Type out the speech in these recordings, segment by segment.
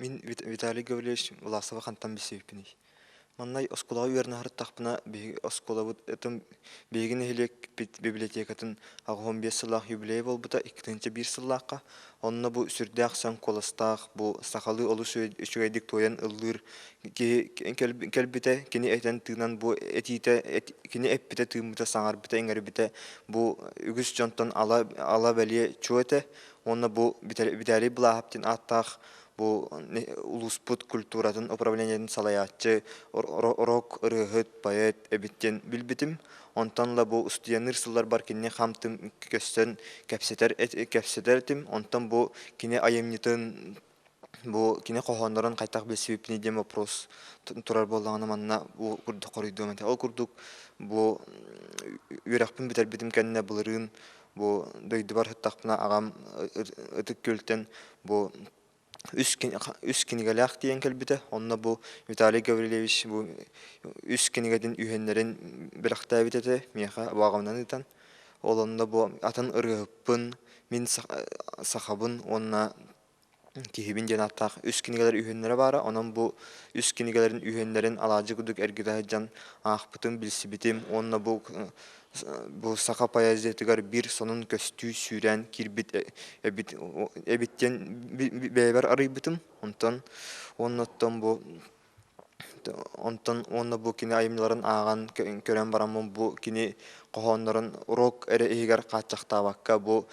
Мин Виталий Гаврильевич Власовы хантан билсибиппиний? Маннай оскуолаҕа үөрэнэ сырыттахпына, биһиги оскуолабыт биһиги нэһилиэкпит библиотекатын 85 сыллаах юбилейа буолбута 2001 сыллаахха. Онно бу сүрдээх сөҥ куоластаах, бу сахалыы олус үчүгэйдик туойан ыллыыр киһи кэлбитэ, кини этэн-тыынан бу этиитэ, кини эппитэ-тыыммыта, саҥарбыта-иҥэрбитэ бу үгүс дьонтон ала, ала бэлиэ чуо этэ. Уонна бу Виталий Былааһап диэн ааттаах бу улууспут культуратын управлениетын салайааччы, рок ырыаһыт, поэт эбит диэн билбитим. Онтон ыла бу устудьуоннуур сылларбар кинини хам-түм көстөн кэпсэтэр кэпсэтэр этим. Онтон бу кини айымньытын бу кини хоһооннорун хайдах билсибиппиний диэн вопрос турар буоллаҕына манна бу курдук хоруйдуом этэ. Ол курдук бу үөрэхпин бүтэрбитим кэннэ былырыын бу дойдубар сыттахпына аҕам Ытык Күөлтэн бу үс кинигэлээх тиийэн кэлбитэ. Онно бу Виталий Гаврильевич бу үс кинигэтин үһүөннэрин бэлэхтээбит этэ миэхэ абаҕабынан ыытан. Ол онно бу атын ырыаһыппын, мин сахабын уонна киһибин диэн ааттаах үс кинигэлэр үһүөннэрэ баара. Онон бу үс кинигэлэрин үһүөннэрин алаадьы курдук эргитэ сылдьан аахпытым, билсибитим уонна бу бу саха поэзиятыгар биир сонун көстүү сүүрээн киирбит эбит эбит диэн бэйэбэр арыйбытым. Онтон уонна оттон бу Онтон уонна бу кини айымньыларын ааҕан көрөн бараммын бу кини хоһооннорун урок эрэ иһигэр хааччахтаабакка бу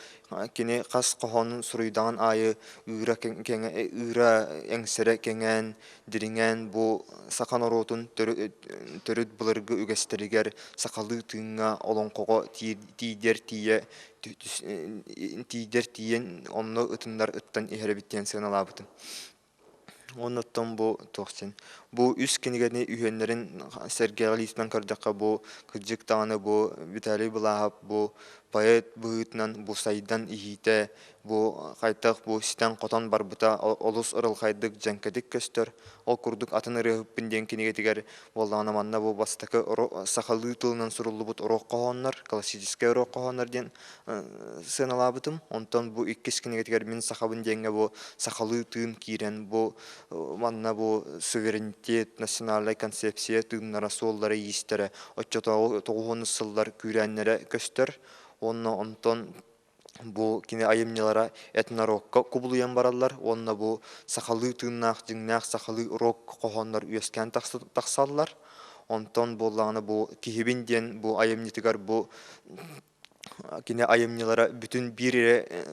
кини хас хоһоонун суруйдаҕын аайы ыыра ыыра эҥсэрэ кэҥээн, дириҥээн бу саха норуотун төрүт былыргы үгэстэригэр сахалыы тыыҥҥа олоҥхоҕо тиийдэр тиийэ тиийдэр тиийэн онно ытыннар ыттан иһэр эбит диэн сыаналаабытым. Оннуттан бу туох син бу үс кинигэни үһүөннэрин сэргэҕэ илиитинэн көрдөххө бу кырдьык даҕаны бу Виталий Былааһап бу поэт быһыытынан бу сайдан иһиитэ бу хайдах бу ситэн-хотон барбыта олус ырылхайдык дьэҥкэтик көстөр. Ол курдук атын ырыаһыппын диэн кинигэтигэр буоллаҕына манна бу бастакы сахалыы тылынан суруллубут оруох хоһооннор, классическай оруох хоһооннор диэн сыаналаабытым. Онтон бу иккис кинигэтигэр Мин сахабын диэҥҥэ бу сахалыы тыын киирэн бу манна бу суверенитет, национальнай концепция тыыннара, суоллара, иистэрэ оччотооҕу тоҕуһуонус сыллар күүрээннэрэ көстөр. Уонна онтон бу кини айымньылара этнорокка кубулуйан бараллар уонна бу сахалыы тыыннаах дьиҥнээх сахалыы рок хоһооннор үөскээн тахсаллар. Онтон буоллаҕына бу киһибин диэн бу айымньытыгар бу кини айымньылара бүтүн биир эрэ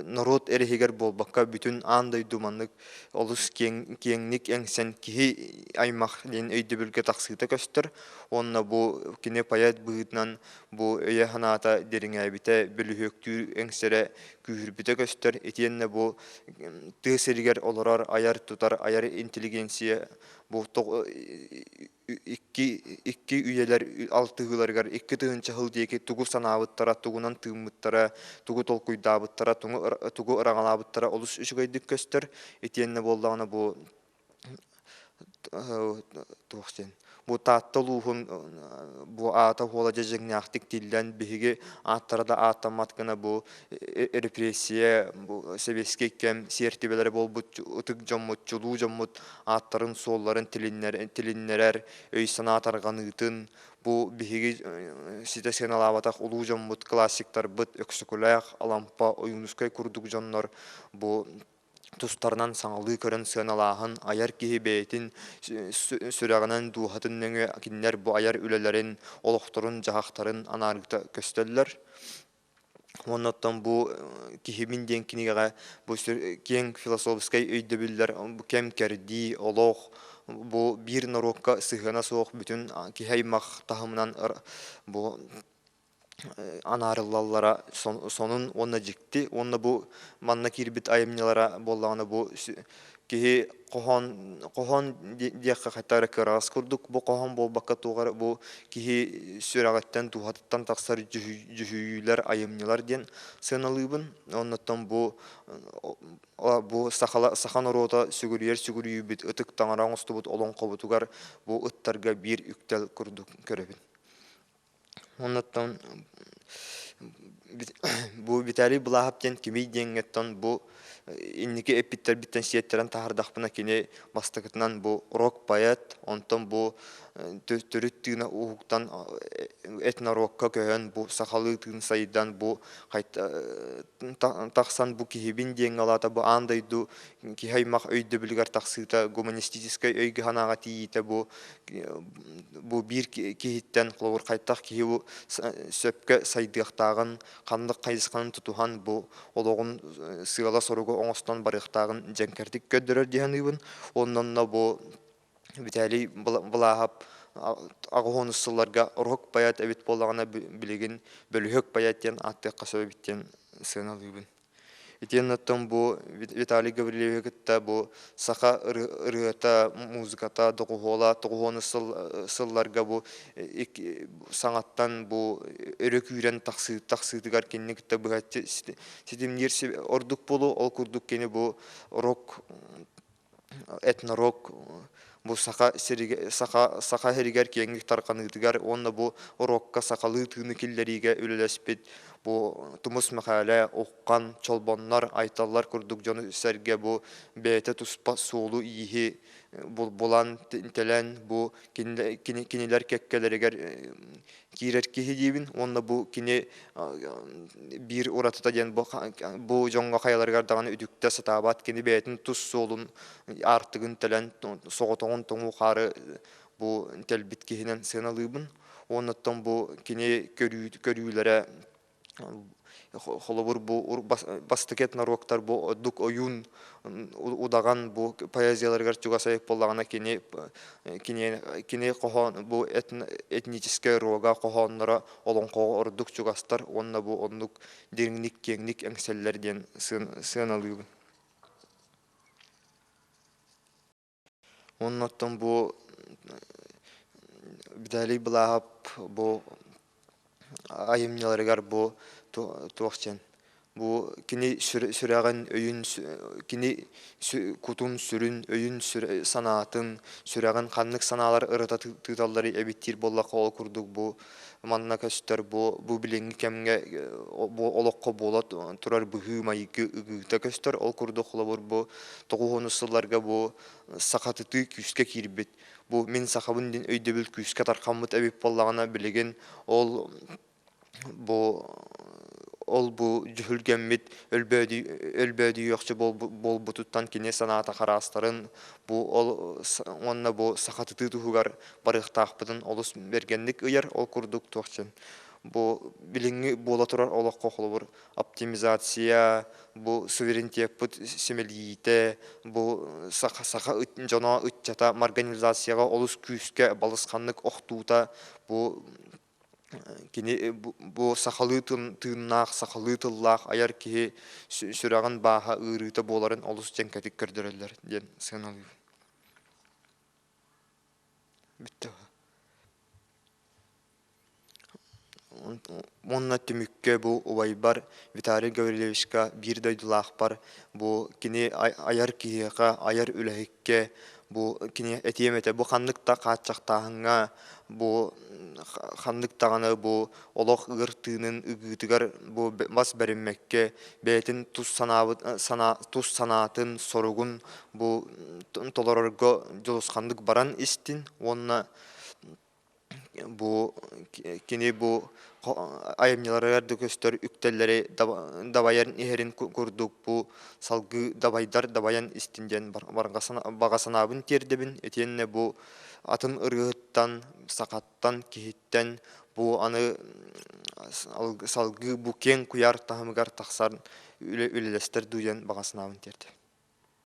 норуот эрэ иһигэр буолбакка бүтүн аан дойду маннык олус киэҥ киэҥник эҥсэн киһи аймах диэн өйдөбүлгэ тахсыыта көстөр уонна бу кини поэт быһыытынан бу өйө-санаата дириҥээбитэ бөлүһүөктүүр эҥсэрэ күүһүрбүтэ көстөр итиэннэ бу тыа сиригэр олорор айар-тутар айар интеллигенция бу икки үйэлэр алтыһыыларыгар 2000 сыл диэки тугу санаабыттара, тугунан тыыммыттара, тугу толкуйдаабыттара, тугу ыраҥалаабыттара олус үчүгэйдик көстөр. Итиэннэ буоллаҕына бу туох диэн бу Таатта улууһун бу аата-уола дьэдьэҥнээхтик тиллэн биһиги ааттара да ааттаммат гына бу репрессия бу сэбиэскэй кэм сиэртибэлэрэ буолбут ытык дьоммут чулуу дьоммут ааттарын-суолларын тилиннэрэр өй-санаа тарҕаныытын бу биһиги ситэ сыаналаабатах улуу дьоммут классиктарбыт Өксөкүлээх, Алампа, Ойуунускай курдук дьоннор бу тустарынан саҥалыы көрөн сыаналааһын айар киһи бэйэтин сүрэҕинэн дууһатын нөҥүө кинилэр бу айар үлэлэрин олохторун-дьаһахтарын анаарыыта көстөллөр. Уонна оттон бу «Киһибин» диэн кинигэҕэ бу киэҥ философскай өйдөбүллэр бу кэм-кэрдии, олох, бу биир норуокка сыһыана суох бүтүн киһи аймах таһымынан бу анаарыллаллара сонун уонна дьикти уонна бу манна киирбит айымньылара буоллаҕына бу киһи хоһоон хоһоон диэххэ хайта эрэ кыараҕас курдук бу хоһоон буолбакка туох эрэ бу киһи сүрэҕиттэн дууһатыттан тахсар дьүһүйүүлэр айымньылар диэн сыаналыыбын оннуттан бу бу саха норуота сүгүрүйэр сүгүрүйүүбүт ытык таҥара оҥостубут олоҥхобутугар бу ыттарга биир үктэл курдук көрөбүн. Оннуттан бу Виталий Былааһап диэн кимий диэҥҥэттэн бу Инники эппиттэрбиттэн сиэттэрэн таһаардахпына, кини бастакытынан бу рок-поэт, онтон бу төрүт тыына уһуктан этнорокка көһөн, бу сахалыы тыын сайдан, бу тахсан бу киһибин диэҥҥэ улаата бу аан дойду киһи аймах өйдөбүлүгэр тахсыыта, гуманистическай өйгө-санааҕа тиийиитэ бу биир киһиттэн холобур хайтах киһи бу сөпкө сайдыахтааҕын, ханнык хайысханы тутуһан бу олоҕун сыала-соруга оҥостон барыахтааҕын дьэҥкэрдик көрдөрөр дии саныыбын. Оннонно бу Виталий Былааһап 80-ус сылларга рок поэт эбит буоллаҕына билигин бөлүһүөк поэт диэн ааттыахха сөп эбит диэн сыаналыыбын. Итиэннэ оттон бу Виталий Гаврильевиһы кытта бу саха ырыата, музыката, доҕуһуола тоҕуһуонус сылларга бу саҥаттан бу өрө күүрэн тахсыытыгар кинини кытта быһаччы ситимниир ордук буолуо. Ол курдук кини бу рок этнорок бу саха сиригэ саха саха сиригэр киэҥник тарҕаныытыгар уонна бу рокка сахалыы тыыны киллэриигэ үлэлэспит бу Тумус Мэхээлэ, Уххан, Чолбоннор, Айталлар курдук дьону сэргэ бу бэйэтэ туспа суолу-ииһи булан тэлэн бу кинилэр кэккэлэригэр киирэр киһи диибин уонна бу кини биир уратыта диэн бу дьоҥҥо хайаларыгар даҕаны үтүктэ сатаабат кини бэйэтин тус суолун аартыгын тэлэн соҕотоҕун тоҥуу хаары бу тэлбит киһинэн сыаналыыбын уонна оттон бу кини көрүүлэрэ Холобур, бу бастакы этноруоктар бу ордук ойуун удаҕан бу поэзияларыгар чугас айык буоллаҕына кини кини кини хоһоон бу этническэй рога хоһоонноро олоҥхоҕо ордук чугастар уонна бу оннук дириҥник киэҥник эҥсэллэр диэн сыаналыыбын. Уонна оттон бу Виталий Былааһап бу айымньыларыгар бу туох диэн бу кини сүрэҕин өйүн кини кутун сүрүн өйүн санаатын сүрэҕин ханнык санаалар ырыта тыыталларый эбит диир буоллахха ол курдук бу манна көстөр бу бу билиҥҥи кэмҥэ бу олоххо буола турар быһыы-майгы ыгыыта көстөр ол курдук холобур бу 90-ус сылларга бу сахатытыы күүскэ киирбит бу мин сахабын диэн өйдөбүл күүскэ тархаммыт эбит буоллаҕына билигин ол бу ол бу дьүһүлгэммит өлбөөдүйүөхчү буолбутуттан кини санаата хараастарын бу ол уонна бу сахатытыы туһугар барыахтаахпытын олус бэргэнник ыйар ол курдук туох диэн бу билиҥҥи буола турар олоххо холобур оптимизация бу суверенитеппыт симэлийиитэ бу саха саха дьоно ыччата марганизацияҕа олус күүскэ балысханнык охтуута бу кини бу сахалыы тыыннаах сахалыы тыллаах айар киһи сүрэҕин бааһа ыарыыта буоларын олус дьэҥкэтик көрдөрөллөр диэн сыаналыыбын. Бүттэ. Уонна түмүккэ бу убайбар Виталий Гаврильевичка биир дойдулаахпар бу кини айар киһиэхэ, айар үлэһиккэ бу кини этиэм этэ бу ханнык да хааччахтааһыҥҥа бу ханнык даҕаны бу олох ыар тыынын ыгыытыгар бу бас бэриммэккэ бэйэтин тус санаабыт санаа тус санаатын соругун бу толорорго дьулусханнык баран истин уонна бу кини бу айымньыларыгар да көстөр үктэллэри дабайан иһэрин курдук бу салгыы дабайдар дабайан истин диэн баҕа санаабын тиэрдэбин итиэннэ бу атын ырыаһыттан сахаттан киһиттэн бу аны салгыы бу киэҥ куйаар таһымыгар тахсар үлэлэстэр дуу диэн баҕа санаабын тиэрдэбин.